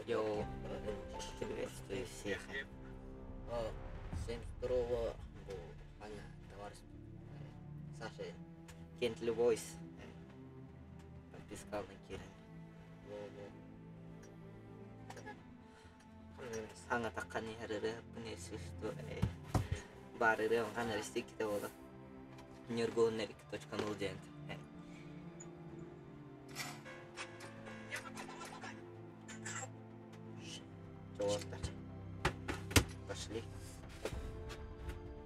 Йоу, приветствую всех. О, всем здорово, бу Аня, товарищ Саша, Кентли Voice. Подпискалны киирэн. во-во. Саҥа таххан иһэр ырыаһыппын если что баар ырыам ханна истиккитэ буолар. Ньургуһуннарик.нул диэн. Чоҕостар. Пошли.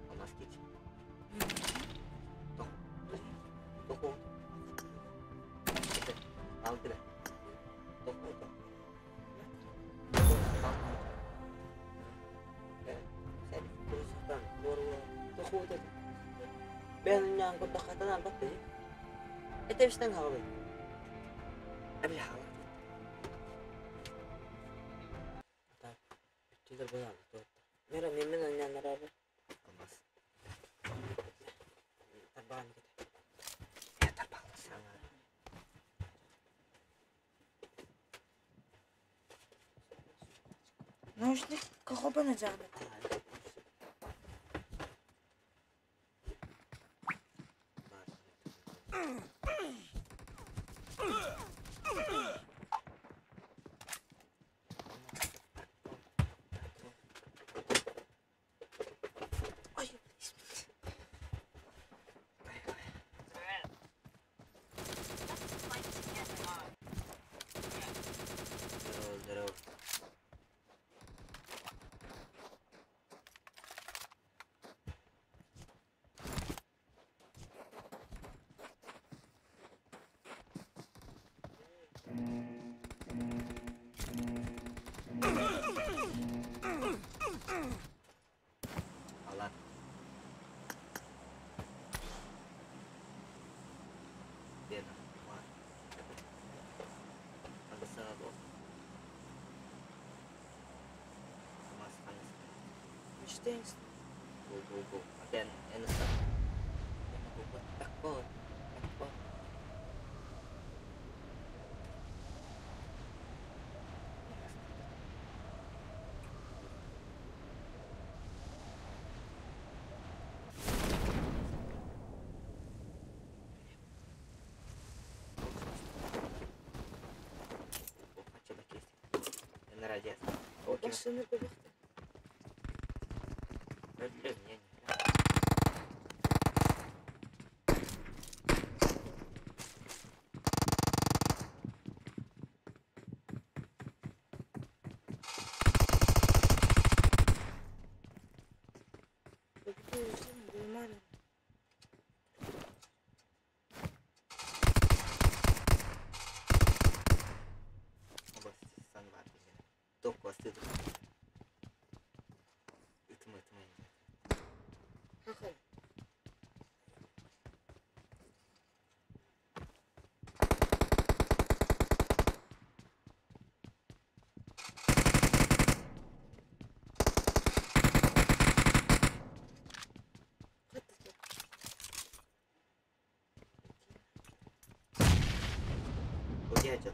Алмаскить. Тохо. Алгыда. Тохо. Алмаз. Саҥа. Наушник кахобана жаабат. Ой, Здорово, здорово. Алан. Лена, Ма. Агасаго. Алмаз ханыс. Мечтаешь. Go, go, go. Again, and stop. Takbo. Takbo. Başlanır bebek. Bebek Хахал. Удержит.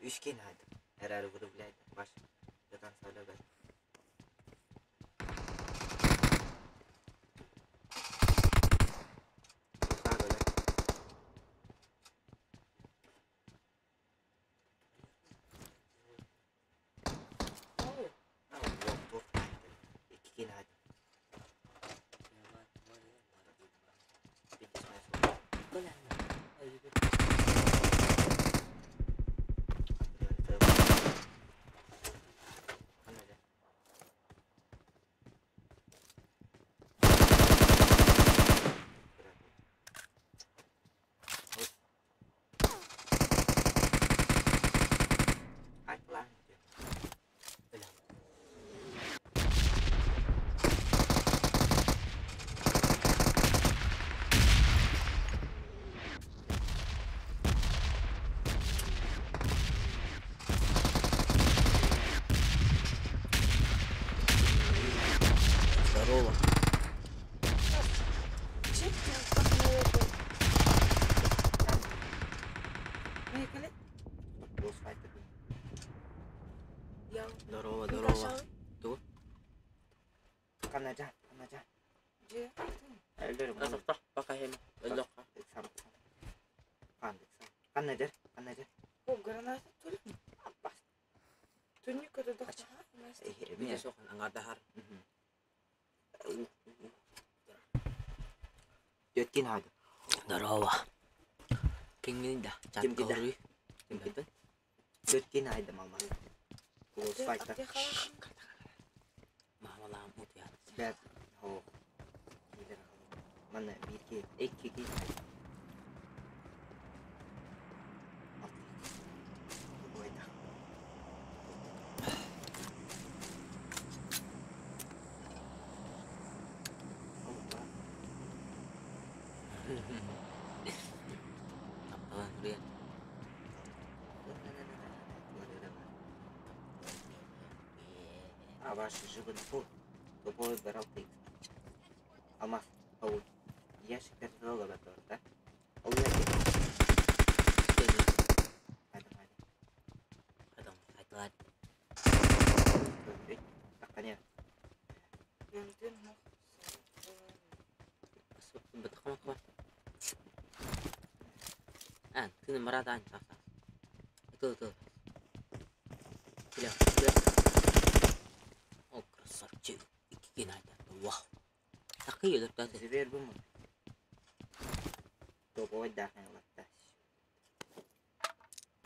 Үс киһини хайдым. Эрээри вырубляйда. Баш. До конца өлөбөт. Так өлөр. Yok, туох хайдым. Икки киһини хайдым. Видишь, Ханажан, ханажан. Дьиэ Өлөрүм. Тохтох, пока хема. Өллөххө. Ыксам. Хан, ыксам. Ханажар, ханажар. О, граната түл. Аппас. Түннүк көтөдөх. Бите сохан аңардахар. Төткин хады. Здорово. Киңгин да. Ким Чатка кида? хоруй. Ким кида? Төткин хайды малма. Кулос файта. Мамалаам утуят. Бәт. Хо. Килер халы. Мана бир ки, эки ки хайды. Алты. Бойда. Опа. Тапталан хуруйат. А ваши живы на пол, то бой брал ты. Алмаз, ау, ящик долго готов, да? Ау, я Кеңин. Хайда, хайда. Адам айтылар. Эй, так, не. Бытықма қма. Ан, күні мұрат ан сақ сақ. Тыл тыл. Келе, келе. О, красавчик. Икки айтады. Вау. Тақи өліп таты. Зверь был. То бой да, латта.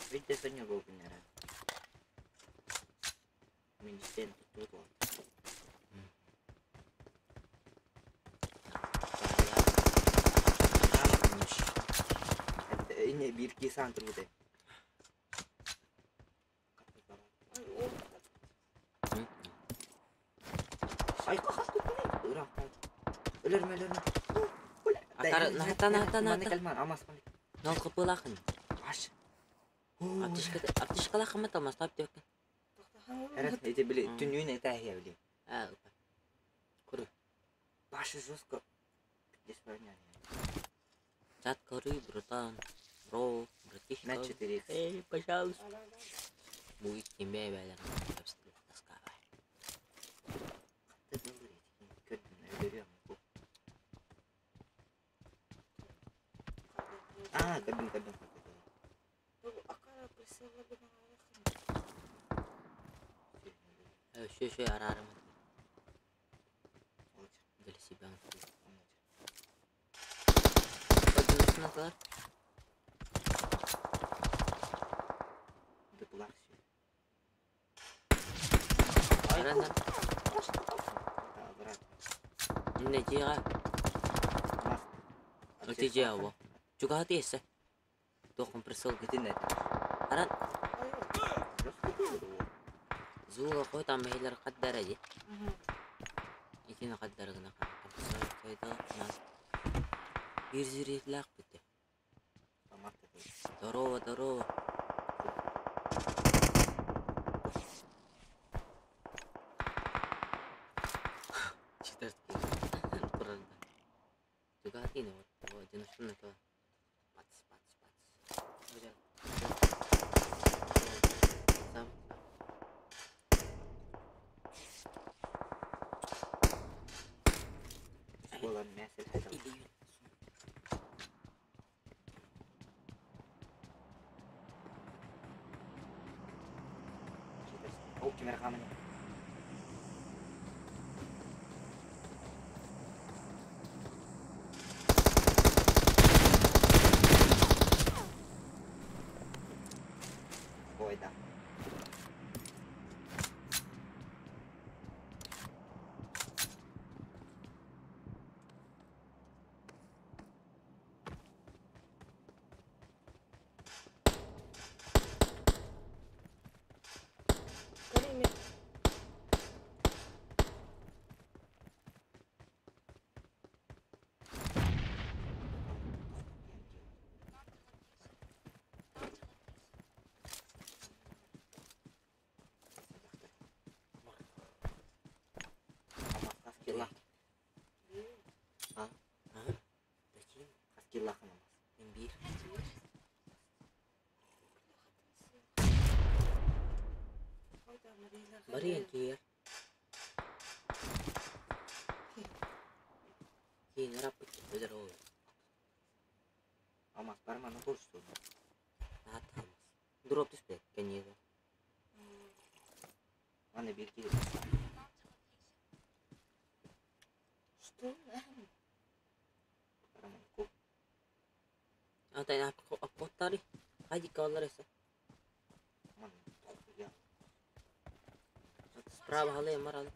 Видите, сегодня был бы, наверное. Мен тут вот. Не, бир сан турбуте. Ай, Ура. Өлөрмө, өлөрмө. Акар, нахата, нахата, Маны нахата. калман, амас маны. Нол қыпылақын. Аш. Аптишка лақын мат алмас тап деп. Эрет, эти били түнүүн это я били. А, Куру. Башы жестко. Здесь парня. Чат көрүй, братан. Бро, братишка. На 4 Эй, пожалуйста. Будет тебе, бәлер. Таскавай. А, кабин, кабин. Шö шö арарым. Для себя. Подносына Арана. Не жига. Өте жиа Чуга тиесе. Тоқын присыл. Аран. Зуга қой там мейлер қаддара же. Итини қаддарыгына Бир зиретлак бите. Здорово, здорово. Читарский. Турарда. Чуга тине вот. Жынышны то. Пац, пац, пац. Сам. Или Bir. Барыйан киэр. Алмаз бар манна курсу. Наһаа алмаз. Дроп түспэт кэннигэ. Манна биир киһи. Что? Бараман ку. Ата аппоттари. Хайди каллар эсе. Манна я. Справа халы маралы.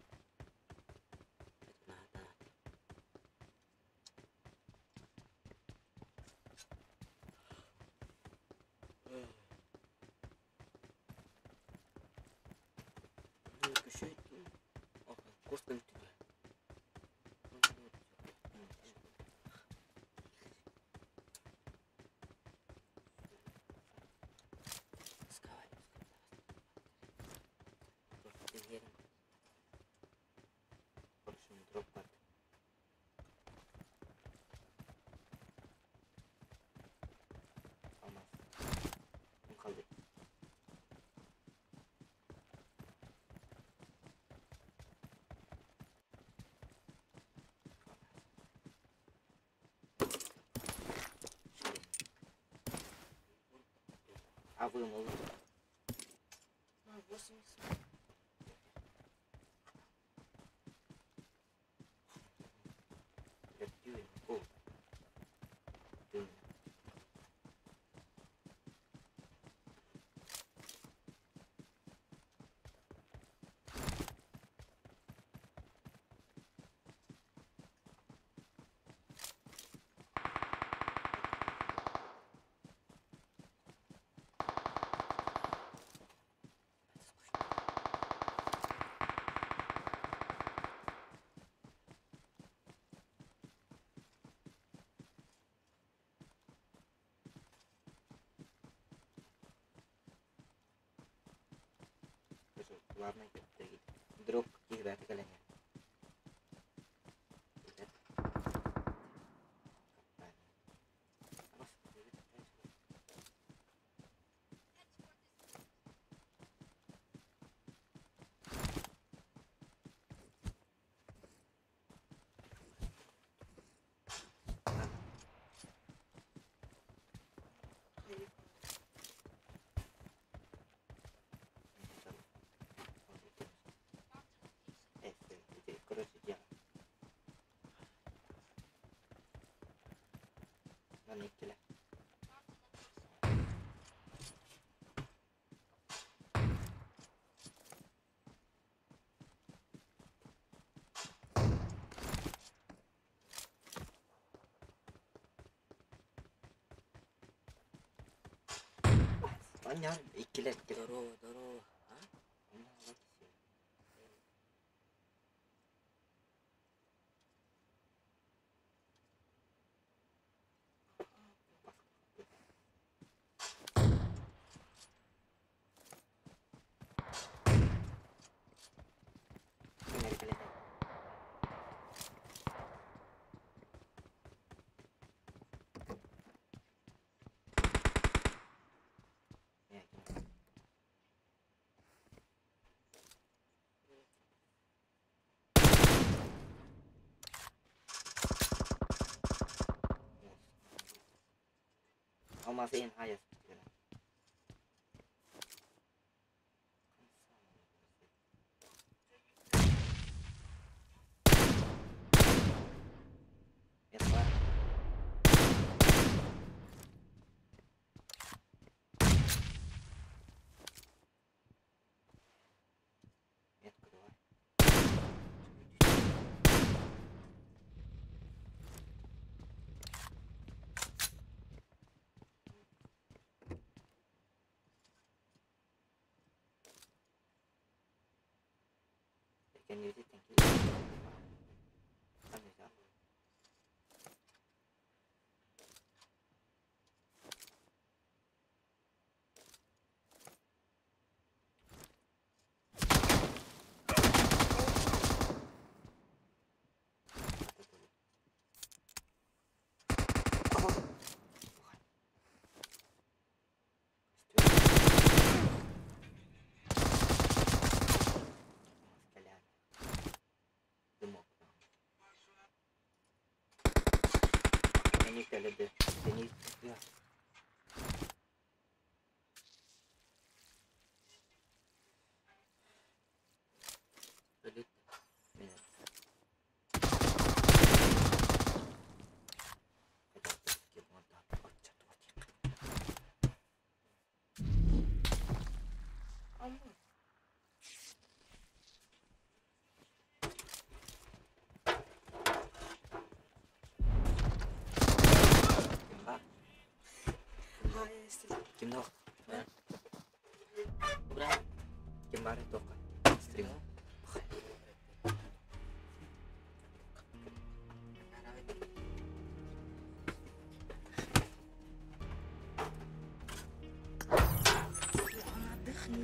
Короче, дроп карт. Алмаз. Ким қалды? А вы молодцы. На 80. Главное, дроп каких бәті кәлене. Короче, дело. Манна иккилэ. Аняр иккилэ иккилэ. Здорово, здорово. А? Алмазын хайас. Метку давай. Can you thank you? Тыа. Өлүт. Мин. Хотя бы Амма. Ким бар? Hayır. Ким нох? Бра. Ким бар тоққа? Стрим. Дыхни,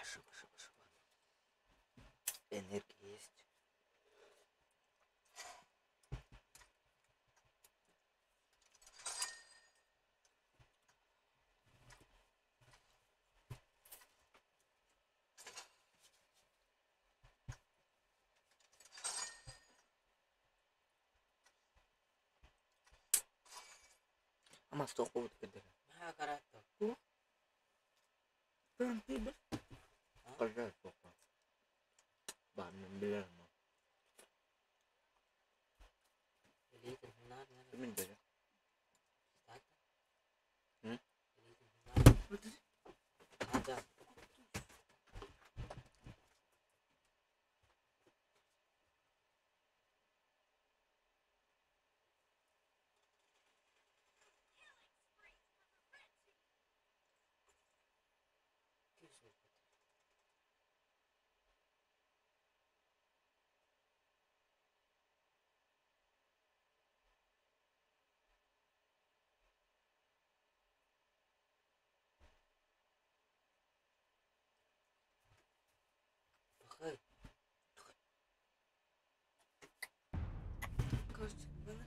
Шиба, шиба, шиба. Энергия есть. Ама стоқ болды кідір. Ма каратто. Қажа тоққа. Бармын білемін. Элитин хунар нар. Кімін деді? Стата. М? Элитин хунар. Ада. Күйсүн.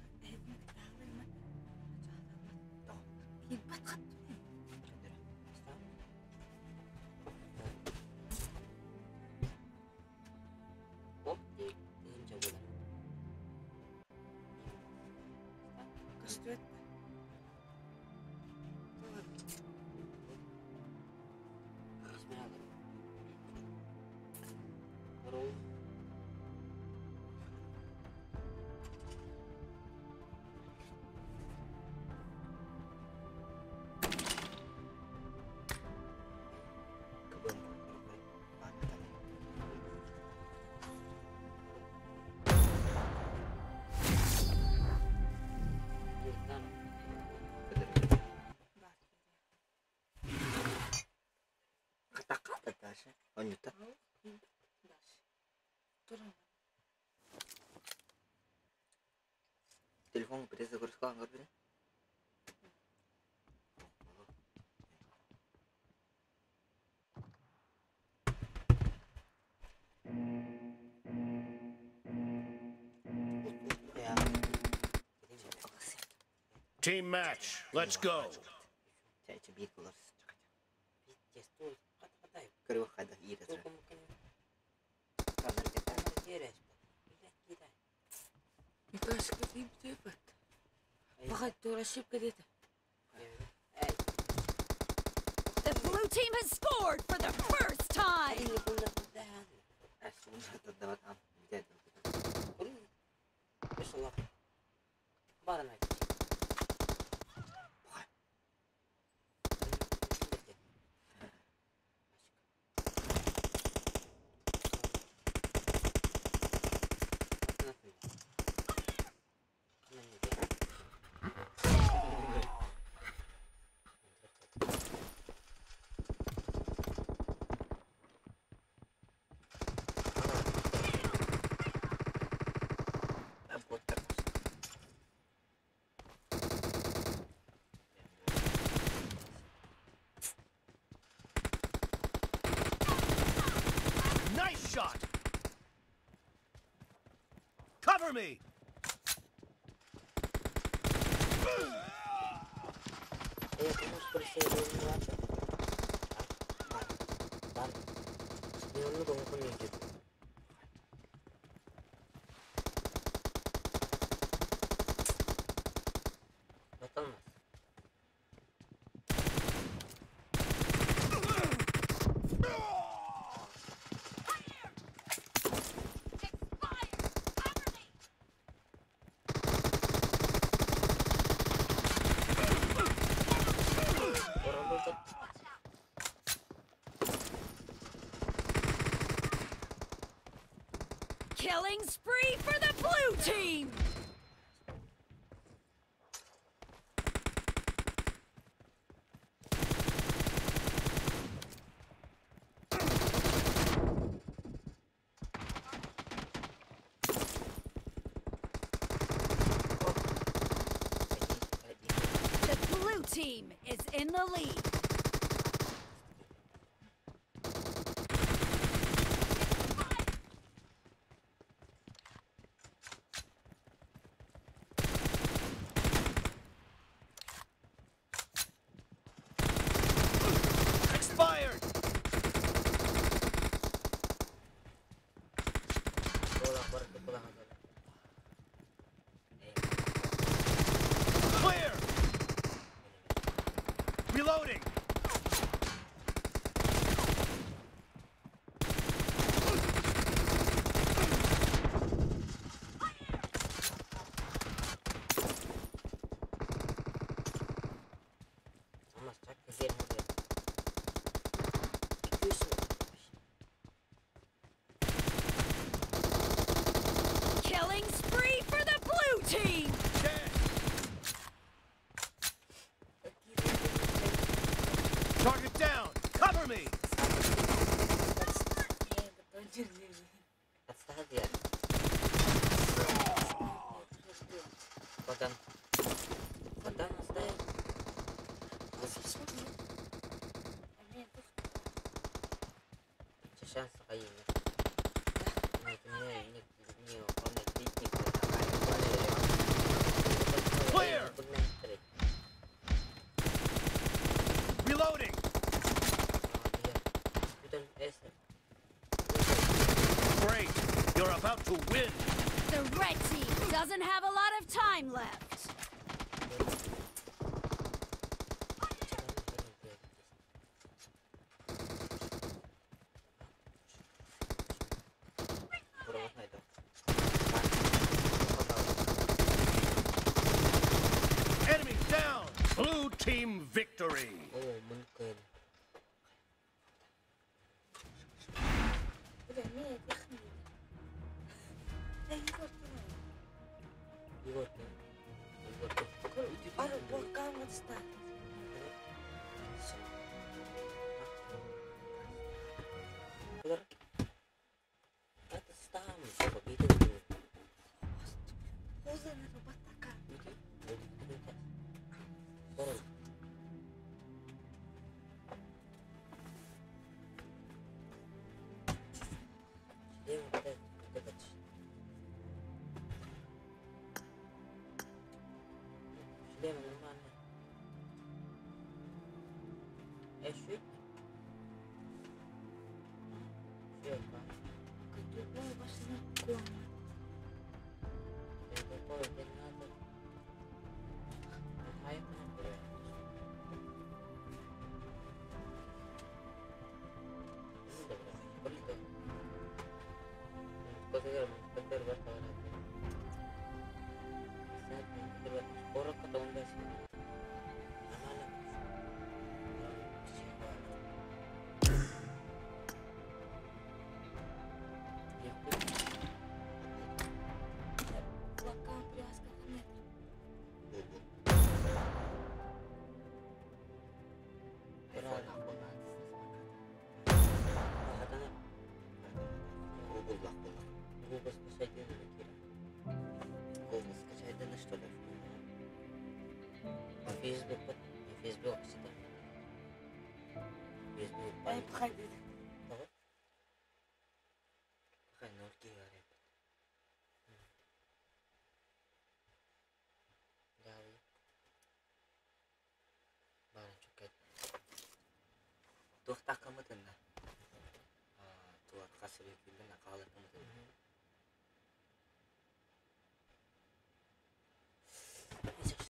Бахай. Оп, тыгынча болар. Исмәгәр. Рол. Кыбын. Юртан. Катаката даже. Анюта. Телефон перезагрузка аңғар бере. Team match. Let's go. Чай биир болар. Пиздец, кат-катай. Көрү хада ире. Только мукын. Камер Кереш. Кидай. Эй. The blue team has scored for the first time. Баран. Cover me! Killing spree for the blue team! The blue team is in the lead. Expired! Clear! Reloading! Killing spree for the blue team! Dead! Target down! Cover me! Clear! Reloading! Great! You're about to win! The red team doesn't have a lot of time left. Enemy down! Blue team victory! Туох такымытынна? Туох хас рекүллэн хаалыкымытын.